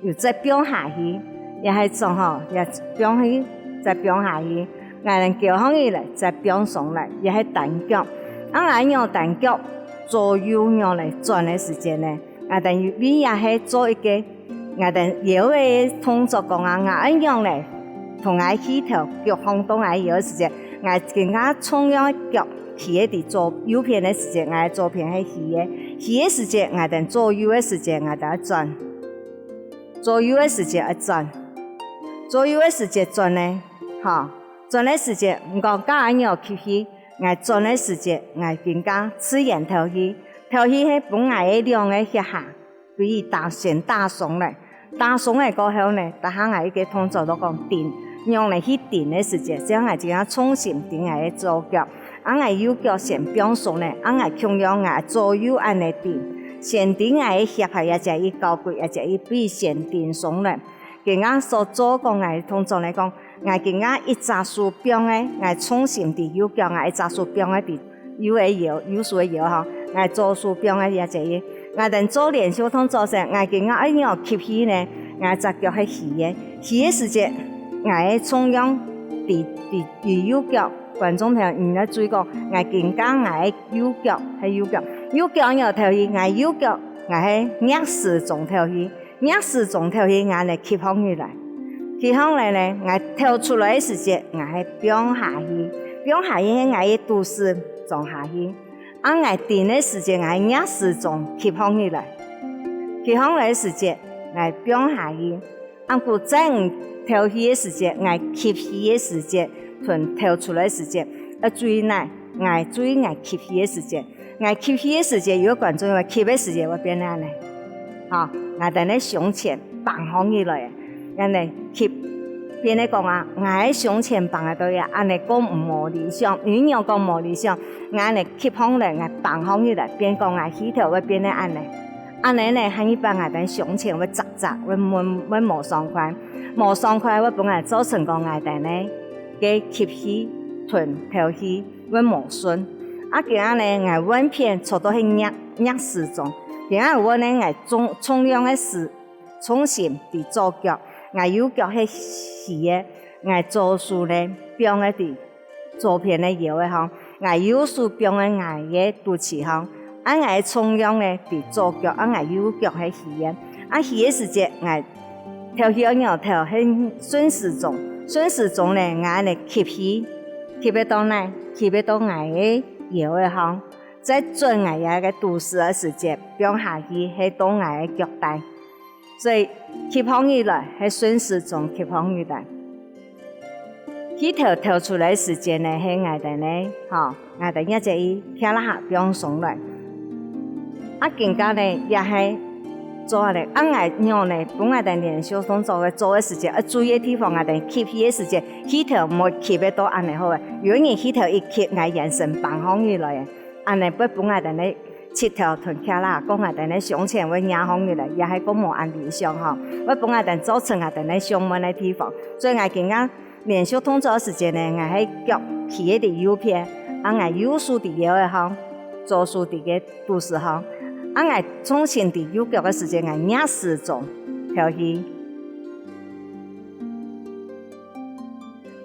又再放下去，也係轉吼，也放去，再放下去。𠊎等跏䟘起來，再放鬆來，也係單腳。啊𠊎仰單腳左右仰來轉个時節呢，𠊎等位也係做一個𠊎等腰仔个動作講啊，𠊎愛仰呢，同𠊎氣頭腳放到𠊎腰个時節，𠊎跟𠊎共樣个腳企在左右片个時節，𠊎左片係虛个，虛个時節𠊎等左右个時節𠊎等轉。 左右个時節愛轉，左右个時節轉呢，吼，轉个時節，毋過該恁樣吸氣，𠊎轉个時節，𠊎更加自然敨氣，敨氣係分𠊎个兩個腋下，可以打，先打鬆來，打鬆來過後呢，逐下𠊎一個動作都講頂，仰呢去頂个時節，這樣𠊎就愛重心頂𠊎个左腳， 啊𠊎右腳先放鬆呢，啊𠊎共樣𠊎左右恁呢頂，先頂𠊎个脅下，也就係交關，也就係先頂鬆呢。今下所做講𠊎動作來講，𠊎今下一隻手放个，𠊎重心在右腳，𠊎一隻手放个在右个腰，右手个腰吼，𠊎左手放个也就係，𠊎等做連續動作時，𠊎今下愛仰吸氣呢，𠊎隻腳係虛个，虛个時節，𠊎个重量在，在，在右腳。 觀眾朋友，你愛注意講，𠊎今下𠊎个右腳係右腳，右腳仰敨氣，𠊎右腳𠊎係逆時鐘敨氣，逆時鐘敨氣，𠊎來吸䟘起來，吸䟘來呢，𠊎敨出來个時節，𠊎係放下去，放下去係𠊎个肚屎撞下去，啊𠊎頂个時節，𠊎係逆時鐘吸䟘起來，吸䟘來个時節，𠊎放下去。 啊故在𠊎敨氣个時節，𠊎吸氣个時節，同敨出來个時節，愛注意哪，𠊎注意𠊎吸氣个時節。𠊎吸氣个時節，有个觀眾會吸个時節會變恁呢，吼，𠊎等个胸前挷䟘起來，恁呢吸，變个講啊，𠊎个胸前挷个到呀，恁呢講毋無理想，有人講無理想，𠊎恁呢吸䟘來，𠊎挷䟘起來，變講𠊎氣頭會變个恁呢。 恁呢呢，下一擺𠊎等胸前會䟓䟓，會無，會無爽快，無爽快會分𠊎造成講𠊎等呢，該吸氣同敨氣會無順。啊今下呢，𠊎換片做到係逆，逆時鐘，今下換呢𠊎重，重量个時，重心在左腳，𠊎右腳係虛个，𠊎左手呢放个在 左片个腰仔項，𠊎右手放个𠊎个肚臍項，啊𠊎个重量呢在左腳，啊𠊎右腳係虛个。啊虛个時節，𠊎敨氣愛仰敨，係順時鐘，順時鐘呢，𠊎恁呢吸氣，吸會到哪？吸會到𠊎个腰仔項，再轉𠊎這个肚屎个時節，放下去係到𠊎个腳底。所以吸䟘起來係順時鐘吸䟘起來。 氣頭敨出來時節呢，係𠊎等呢，吼，𠊎等這節一跳啦下放鬆來。啊今下呢，也係做恁呢，啊𠊎仰呢，分𠊎等連續動作个做个時節，愛注意个地方，𠊎等吸氣个時節，氣頭毋好吸會到恁呢好个。有个人氣頭一吸，𠊎圓身挷䟘起來个。 恁呢會分𠊎等个膝頭同胯啦，講𠊎等个胸前會仰䟘起來，也係講無恁理想吼，會分𠊎等造成𠊎等个胸悶个地方。所以𠊎今下連續動作个時節呢，𠊎係腳企在右片，啊𠊎右手在腰仔項，左手在个肚屎項，啊𠊎重心在右腳个時節，𠊎逆時鐘敨氣。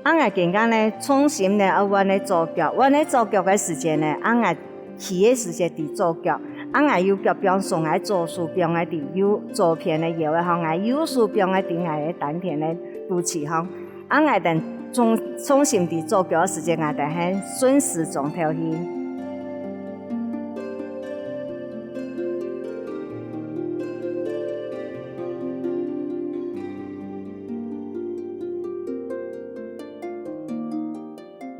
啊𠊎今下呢，重心呢愛換个左腳，換个左腳个時節呢，啊𠊎企个時節在左腳，啊𠊎右腳放鬆，𠊎左手放个在右，左片个腰仔項，𠊎右手放个在𠊎个丹田个肚臍項，啊𠊎等重，重心在左腳个時節，𠊎等係順時鐘敨氣。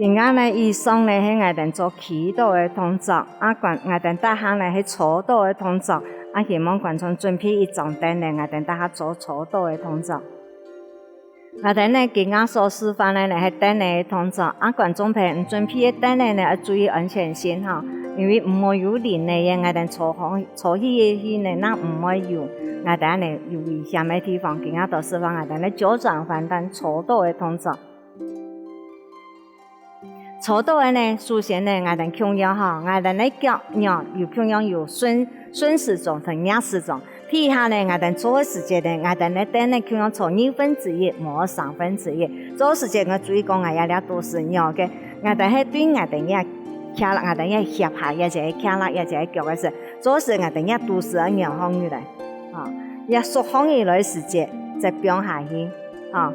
今下呢，以上呢係𠊎等做企著个動作，啊觀，𠊎等這下呢係坐著个動作，啊希望觀眾準備一張凳仔，𠊎等這下做坐著个動作。𠊎等呢今下所示範个呢係凳仔个動作，啊觀眾朋友，你準備个凳仔呢愛注意安全性吼，因為毋好有人仔个，𠊎等坐好，坐起个時呢，若毋會有，𠊎等呢有危險个地方，今下都示範𠊎等呢九轉翻蛋坐著个動作。 坐著个呢，首先呢，𠊎等共樣吼，𠊎等个腳仰有共樣有順，順時鐘同逆時鐘。底下呢，𠊎兜坐个時節呢，𠊎兜呢凳呢共樣坐二分之一，無三分之一。坐時節𠊎注意講𠊎這肚屎仰个，𠊎兜係對𠊎兜這擎啦，𠊎兜這脅下這隻擎啦，這隻腳个時，坐時𠊎兜這肚屎愛仰項起來，啊，這縮項起來時節再放下去，啊，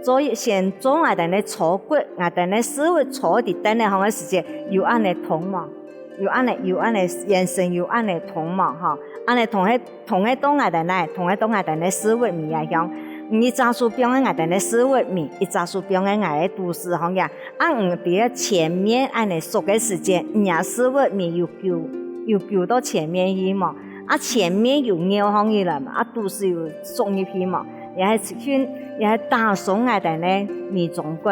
坐先做𠊎兜呢坐骨，𠊎兜呢屎朏坐在凳仔項个時節，有恁仔痛無？ 有恁仔，有恁仔，圓身有恁仔痛無？吼，恁仔痛个，痛个到𠊎兜哪，痛个到𠊎兜个屎朏尾啊，像一隻手放个𠊎兜个屎朏尾，一隻手放个𠊎个肚屎項呀。啊，毋知个前面恁仔縮个時節，若屎朏尾有勼，有勼到前面去無？啊，前面有拗項起來嘛，啊，肚屎有縮入去無？也係去，也係打鬆𠊎兜个尾中骨。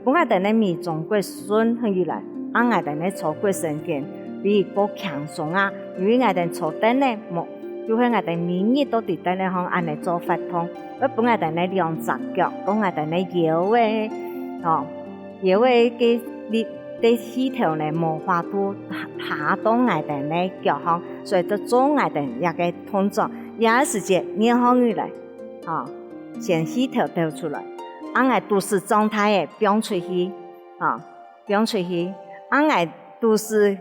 分𠊎兜个尾中骨順起來，啊𠊎兜个坐骨神經比較輕鬆啊，因為𠊎兜坐凳仔，無，就係𠊎兜每日都在凳仔項恁仔做活動，愛分𠊎兜个兩隻腳，分𠊎兜个腰仔，吼，腰仔个力，个氣頭呢，無法度下，下到𠊎兜个腳項，所以就做𠊎兜這个動作，這个時節，仰項起來，吼，先氣頭敨出來，啊𠊎肚屎脹大仔放出去， 啊，放出去。啊𠊎肚屎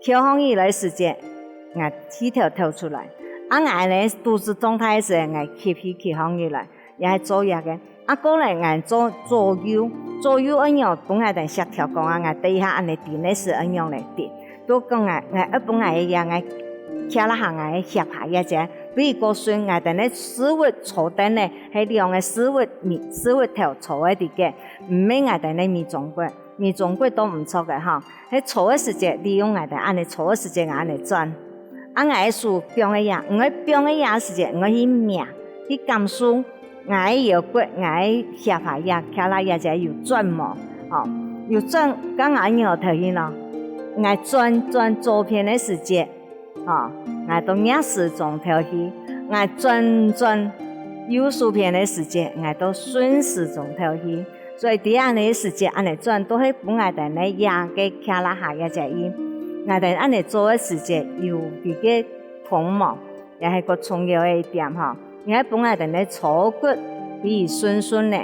翹項起來時節，𠊎氣頭敨出來。啊𠊎呢肚屎脹大時，𠊎吸氣吸項起來，也係做這个。啊過來𠊎做左右，左右愛仰分𠊎兜協調講啊，𠊎等一下恁仔定个時愛仰來定。都講𠊎，𠊎愛分𠊎个這𠊎擎啦下𠊎个脅下這隻，比較順𠊎兜个屎朏坐凳仔，係兩个屎朏尾，屎朏頭坐个地个。 毋係𠊎兜个尾中骨，尾中骨都毋著个吼，係坐个時節，利用𠊎兜恁仔坐个時節，𠊎恁仔轉。啊𠊎个手放个這，毋愛放个這時節，毋愛去摸，去感受𠊎个腰骨，𠊎个脅下這，擎啦這隻有轉無？吼，有轉，該𠊎仰頭去呢？𠊎轉，轉左片个時節， 吼，𠊎到逆時鐘頭去，𠊎轉，轉右手片个時節，𠊎到順時鐘頭去。所以在恁仔个時節，恁仔轉都係分𠊎兜个這个擎啦下這隻印。𠊎兜恁仔做个時節，有這个通無？也係較重要个一點吼，也係分𠊎兜个坐骨可以順順个，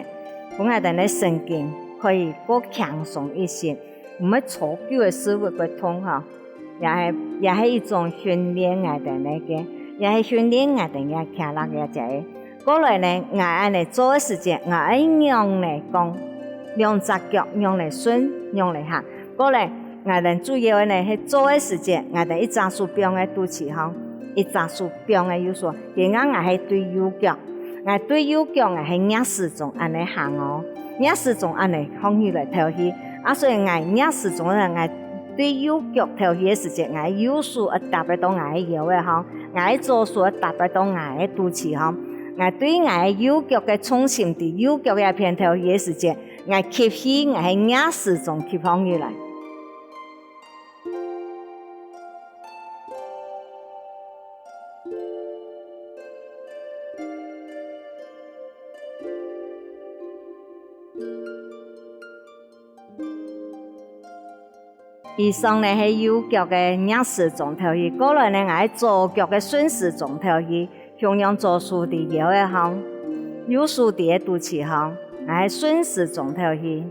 分𠊎兜个神經可以較輕鬆一些，毋會坐久个屎朏會痛吼。 也係，也係一種訓練𠊎兜个，也係訓練𠊎兜个擎啦這隻。過來呢，𠊎恁仔做个時節，𠊎愛仰來講，兩隻腳仰來順，仰來行。過來，𠊎兜主要个呢係做个時節，𠊎兜一隻手放个肚臍項，一隻手放个右手，今下𠊎係對右腳，𠊎對右腳𠊎係逆時鐘恁仔行哦，逆時鐘恁仔䟘起來頭去。啊所以𠊎逆時鐘呢，𠊎 對右腳頭去个時節，𠊎右手愛搭得到𠊎个腰仔項，𠊎左手愛搭得到𠊎个肚臍項。𠊎對𠊎个右腳个重心在右腳這片頭去个時節，𠊎吸氣，𠊎係逆時鐘吸䟘起來。 以上呢係右腳个逆時鐘頭去，過來呢𠊎係左腳个順時鐘頭去，共樣左手在腰仔項，右手在肚臍項，𠊎係順時鐘頭去。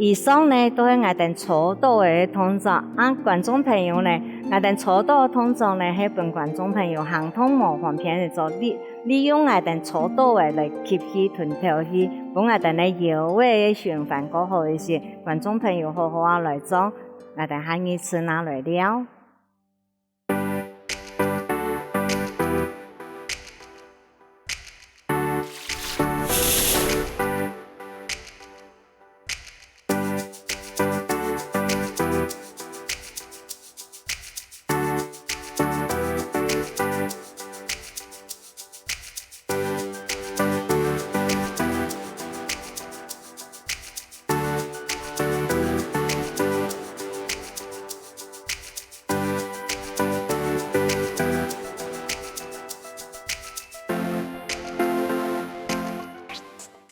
以上呢都係𠊎兜坐倒个動作，啊觀眾朋友呢，𠊎兜坐倒个動作呢係分觀眾朋友行動無方便个時節，利，利用𠊎兜坐倒个來吸氣同敨氣，分𠊎兜个腰仔个循環較好一些。觀眾朋友好好仔來做，𠊎兜下二次正來尞。